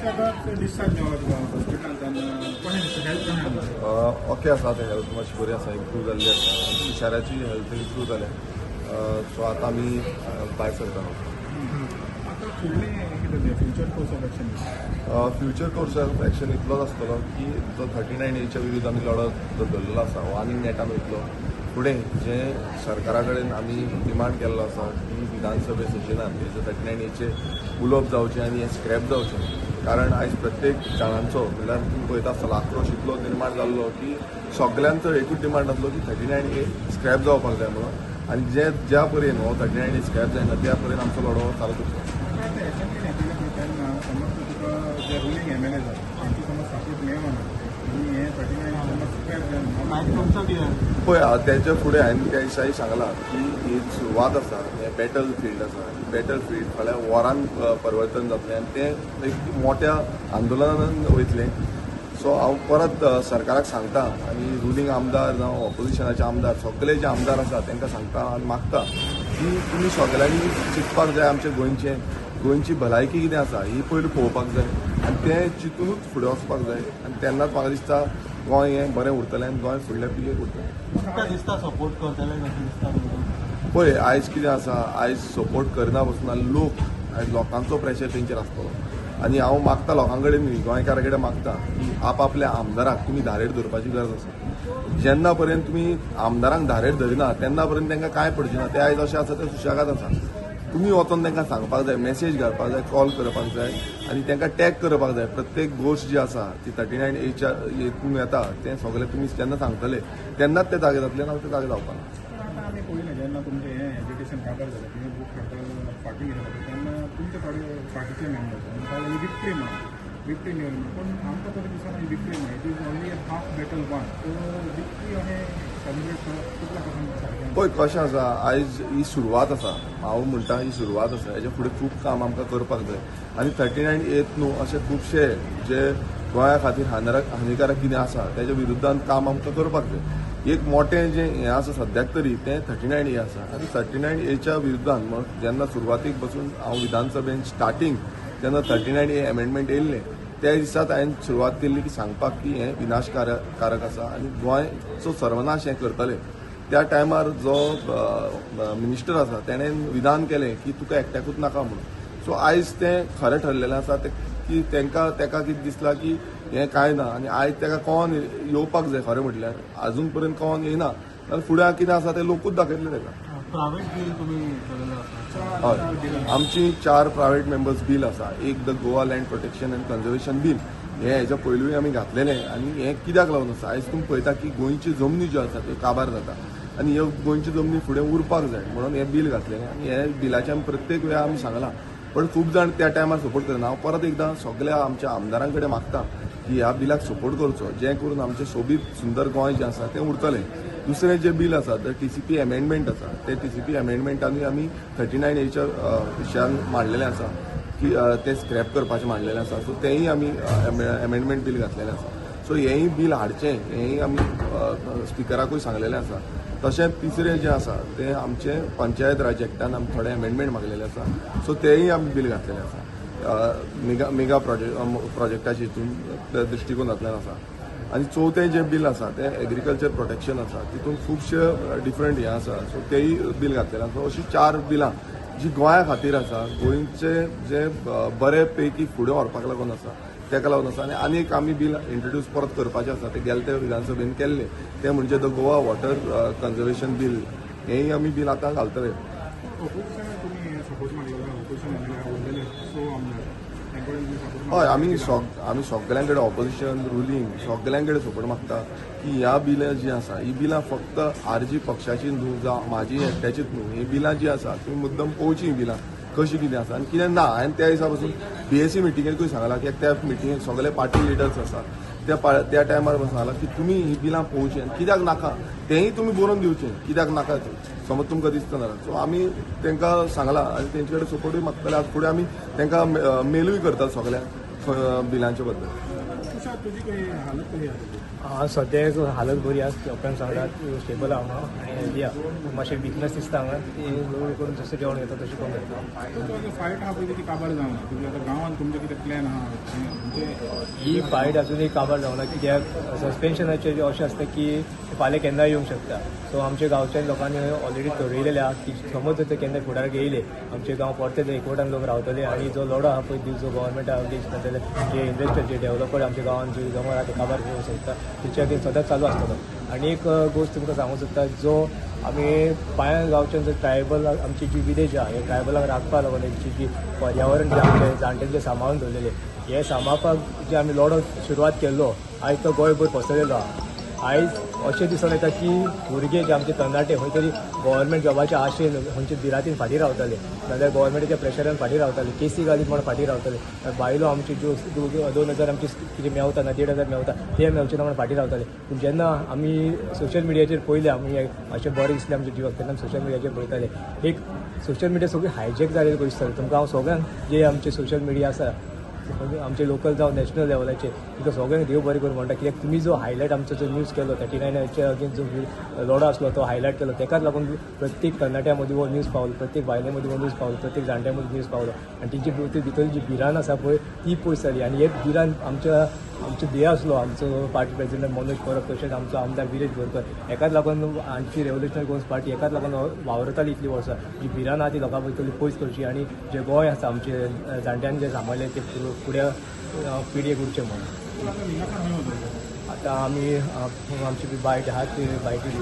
आतां डिस्चार्ज मेळ्ळो तुका हॉस्पिटलांतल्यान, कशें दिसता, हेल्थ कशें आसा? ओके आसा आतां, हेल्थ मातशी बरी आसा, इम्प्रूव जाल्ली आसा. तुषाराची हेल्थ इम्प्रूव जाल्या. सो आतां आमी भायर सरता. आतां फुडलें कितें तुजें future course of action? Future course of action इतलोच आसतलो की जो 39 एच्या विरुद्ध आमी लढो जो धरलेलो आसा हो आनी नेटान वयतलो फुडें. जें सरकारा कडेन आमी डिमांड केल्लो आसा की विधानसभे सेशनान हेजो 39 एचेर उलोवप जावचें आनी हें स्क्रॅप जावचें, कारण आयज प्रत्येक जाणांचो, म्हणल्यार तुमी पळयता आसतलो, आक्रोश इतलो निर्माण जाल्लो की सगल्यांचो एकूच डिमांड आसलो की 39 ए स्क्रॅप जावपाक जाय म्हणून. आनी जे ज्या पर्यंत हो 39 ए स्क्रॅप जायना, त्या पर्यंत आमचो लढो चालूच उरतलो. आतां आतां एसेंब्लीन येतलें पळय, तेन्ना समज तुका जे रुलींग एमएलए जाता तांचो समज सपोर्ट मेळना आनी हें 39 समज स्क्रॅप जायना? मागीर तुमचो कितें? पळय, तेच्या फुडें हांवें त्या दिसाय सांगलां की ही सुरवात आसा. हें बॅटल फिल्ड आसा. बॅटल फिल्ड फाल्यां वॉरान परिवर्तन जातलें आनी तें एक मोठ्या आंदोलनान वयतलें. सो हांव परत सरकाराक सांगता आनी रुलींग आमदार जावं ऑपोजिशनाचे आमदार, सगळे जे आमदार आसा तांकां सांगता आनी मागता की तुमी सगळ्यांनी चिंतपाक जाय. आमच्या गोंयचें, गोंयची भलायकी कितें आसा ही पयलीं पळोवपाक जाय आनी तें चिंतुनूच फुडें वचपाक जाय आनी तेन्नाच म्हाका दिसता गोंय हें बरें उरतलें आनी गोंय फुडल्या पिळगेक उरतलें. तुमकां दिसता सपोर्ट करतले कशें दिसता तुमकां? पळय, आयज कितें आसा, आयज सपोर्ट करना बसून लोक, आयज लोकांचो प्रेशर तेंचेर आसतलो. आनी हांव मागता लोकां कडेन न्हय, गोंयकारा कडेन मागता की आपआपल्या आमदाराक तुमी धारेर धरपाची गरज आसा. जेन्ना पर्यंत तुमी आमदारांक धारेर धरिना, तेन्ना पर्यंत तांकां कांय पडचें ना. ते आयज अशें आसा, ते सुशेगाद आसा. तुमी वचोन तांकां सांगपाक जाय, मॅसेज घालपाक जाय, कॉल करपाक जाय आनी तांकां टॅग करपाक जाय. प्रत्येक गोश्ट जी आसा ती 39 एच्या हितून येता, तें सगळें तुमी जेन्ना सांगतले तेन्नाच ते जागे जातले, ना ते जागे जावपाना. पण आतां आमी पळयलें, जेन्ना तुमचें हें एजिटेशन काबार जालें, तुमी भूक हडताल फाटीं घेतला, तेन्ना तुमचे थोडे पार्टीचे मेंबर्स म्हणपाक लागले विक्ट्री म्हणून, विक्ट्री मेळ्ळी म्हणून. पूण आमकां तरी दिसना ही विक्ट्री म्हणून. It is only a half battle won. So victory अशें सेलिब्रेट करप कितल्या पर्संट सारकें? पळय, कशें आसा, आयज ही सुरवात आसा. हांव म्हणटा, ही सुरवात आसा. हेच्या फुडें खूब काम आमकां करपाक जाय. आनी 39 ए न्हू, अशे खुबशे जे गोंया खातीर हानिकारक कितें आसा, तेच्या विरुद्धान काम आमकां करपाक जाय. एक मोटें जें हें आसा सद्याक तरी, तें 39 ए आसा. आनी 39 एच्या विरुद्धान मग जेन्ना सुरवातीक बसून हांव विधानसभेन स्टार्टींग जेन्ना 39 ए एमेंडमेंट येयल्लें, त्या दिसाच हांवें सुरवात केल्ली की सांगपाक की हें विनाशकारक कारक आसा आनी गोंयचो सर्वनाश हें करतले. त्या टायमार जो मिनिस्टर आसा, तेणें विधान केलें की तुका एकट्याकूच नाका म्हणून. सो आयज तें खरें ठरलेलें आसा तें की तांकां तेका कितें दिसलां की हें कांय ना. आनी आयज तेका कळोन येवपाक जाय. खरें म्हटल्यार अजून पर्यंत कळोन येयना जाल्यार फुडें कितें आसा तें लोकूच दाखयतले तेका. प्रायव्हेट बील तुम्ही केलेलं आसा. हय, आमची चार प्रायव्हेट मेंबर्स बील आसा. एक the Goa Land Protection and Conservation Bill. हे हेच्या पयलूय आमी घातलेलें. आनी हें कित्याक लागून आसा, आयज तुमी पळयता की गोंयची जमनी ज्यो आसा त्यो काबार जाता आनी ह्यो गोंयची जमनी फुडें उरपाक जाय म्हणून हें बील घातलेलें. आनी हे बिलाचें आमी प्रत्येक वेळा आमी सांगलां, पण खूब जाण त्या टायमार सपोर्ट करना. हांव परत एकदां सगल्या आमच्या आमदारां कडेन मागता की ह्या बिलाक सपोर्ट करचो, जें करून आमचें सोबीत सुंदर गोंय जें आसा तें उरतलें. दुसरें जें बील आसा, the TCP amendment आसा, ते टीसीपी एमेंडमेंटानूय आमी 39 एच्या विशयान मांडलेलें आसा की तें स्क्रॅप करपाचें मांडलेलें आसा. सो तेंय आमी एमेंडमेंट बील घातलेलें आसा. सो हेंय बील हाडचें, हेंय आमी स्पिकराकूय सांगलेलें आसा. तशेंच तिसरें जें आसा तें आमचें पंचायत राज एक्टान आमी थोडे एमेंडमेंट मागलेले आसा. सो तेंय आमी बील घातलेलें आसा, मेगा मेगा प्रोजेक्टाच्या हितून दृश्टिकोनांतल्यान आसा. आनी चवथें जें बील आसा तें एग्रीकल्चर प्रोटेक्शन आसा. तितून खुबशे डिफरंट हें आसा, सो तेय बील घातलेलें आसा. अशीं चार बिलां जी गोंया खातीर आसा, गोंयचे जे बरे पैकी फुडें व्हरपाक लागून आसा, तेका लागून आसा. आनी आनी एक आमी बील इंट्रोड्यूस परत करपाचें आसा, तें गेले ते विधानसभेन केल्लें, तें म्हणजे the Goa Water Conservation Bill. हेंय आमी बील आतां घालतले. ऑपोजिशनाक तुमी सपोर्ट मागलेलो, ऑपोजिशन उरलेले सो आमदार तांचे कडेन तुमी सपोर्ट? हय, आमी सगळ्यां कडेन, ऑपोजिशन, रुलींग, सगळ्यां कडेन सपोर्ट मागता की ह्या बिलां जीं आसा, ही बिलां फक्त आरजी पक्षाची न्हू जावं म्हाजी एकट्याचीच न्हू. ही बिलां जी आसा, तुमी मुद्दम पळोवची ही बिलां कशी कितें आसा आनी कितें ना. हांवें त्या दिसा पसून बीएसी मिटिंगेकूय सांगलां की त्या मिटिंगेक सगळे पार्टी लिडर्स आसा, त्या टायमार सांगलां की तुमी ही बिलां पळोवची आनी कित्याक नाका तेंय तुमी बरोवन दिवचें, कित्याक नाका तें समज तुमकां दिसता जाल्यार. सो आमी तांकां सांगलां आनी तेंचे कडेन सपोर्टूय मागतले. आज फुडें आमी तांकां मेलूय करतात सगळ्यांक बिलांचे बद्दल. तुषार, तुजी हालत कशी आसा? हांव सद्याक हालत बरी आसा, डॉक्टरान सांगला स्टेबल आहा हांव आनी हेल्दी आहा. मातशें विकनस दिसता हांगा, ती हळू करून जशें जेवण घेता तशें कमी जाता. फायट आहा पळय ती काबार जावना, तुजी आतां गांवांत तुमचें कितें प्लॅन आहा? ही फायट अजुनूय काबार जावना, कित्याक सस्पेन्शनाचें जें अशें आसता की फाल्यां केन्नाय येवंक शकता. सो आमच्या गांवच्या लोकांनी ऑलरेडी ठरयलेलें आहा की समज जर ते केन्ना फुडाराक येयले आमचे गांव परते ते एकवटान लोक रावतले आनी जो लढो आहा पळय जो गव्हर्मेंटा अगेन्स्ट नाजाल्यार जे इन्वेस्टर जे डेव्हलपर आमच्या गांवांत जे जमर आहा ते काबार करूंक सोदता तेच्या खातीर सदांच चालू आसतलो. आनी एक गोश्ट तुमकां सांगूंक सोदता, जो आमी पांया गांवच्यान जो ट्रायबल आमची जी विलेज आहा ह्या ट्रायबलांक राखपाक लागून तेंची जी पर्यावरण जें आमचें जाणट्यांचें सांबाळून दवरलेलें हें सांबाळपाक जे आमी लढो सुरवात केल्लो आयज तो गोंयभर पसरलेलो आहा. आयज अशें दिसून येता की भुरगे जे आमचे तरणाटे खंय तरी गव्हर्मेंट जॉबाच्या आशेन खंयचे भिरांतीन फाटीं रावताले, नाजाल्यार गव्हर्मेंटाच्या प्रेशरान फाटीं रावताले, केसी घालीत म्हण फाटीं रावताले. बायलो आमच्यो ज्यो 2000 आमची कितें मेवता ना 1500 मेवता ते मेवचे ना म्हण फाटीं रावताले. पूण जेन्ना आमी सोशल मिडियाचेर पळयलें आमी अशें बरें दिसलें आमच्या जिवाक तेन्ना आमी सोशल मिडियाचेर पळयताले. एक सोशल मिडिया सगळी हायजॅक जालेली कशी दिसताली. तुमकां हांव सगळ्यांक जे आमचे सोशल मिडिया आसा आमचे लोकल जावं नॅशनल लेवलाचेर तुमकां सगळ्यांक देव बरें करूं म्हणटा, कित्याक तुमी जो हायलायट आमचो जो न्यूज केलो 39च्या अगेन्स्ट जो लढो आसलो तो हायलायट केलो, तेकाच लागून प्रत्येक तरणाट्या मदीं हो न्यूज पावलो, प्रत्येक बायले मदीं हो न्यूज पावलो, प्रत्येक जाणट्या मदीं न्यूज पावलो आनी तेंची भितर जी भिरांत आसा पळय ती पयस जाली. आनी हे भिरांत आमचो ध्येय आसलो आमचो पार्टी प्रेसिडेंट मनोज परब तशेंच आमचो आमदार विरेश बोरकर हेकाच लागून आमची रेव्होल्युशनरी गोवन्स पार्टी हेकाच लागून वावरताली इतलीं वर्सां. जी भिरांत आहा ती लोकां भितरली पयस करची आनी जें गोंय आसा आमचें जाणट्यांनी जें सांबाळ्ळें तें फुडें पिळगेक उरचें म्हणून. आतां आमी आमची बायट आहा ती बायटी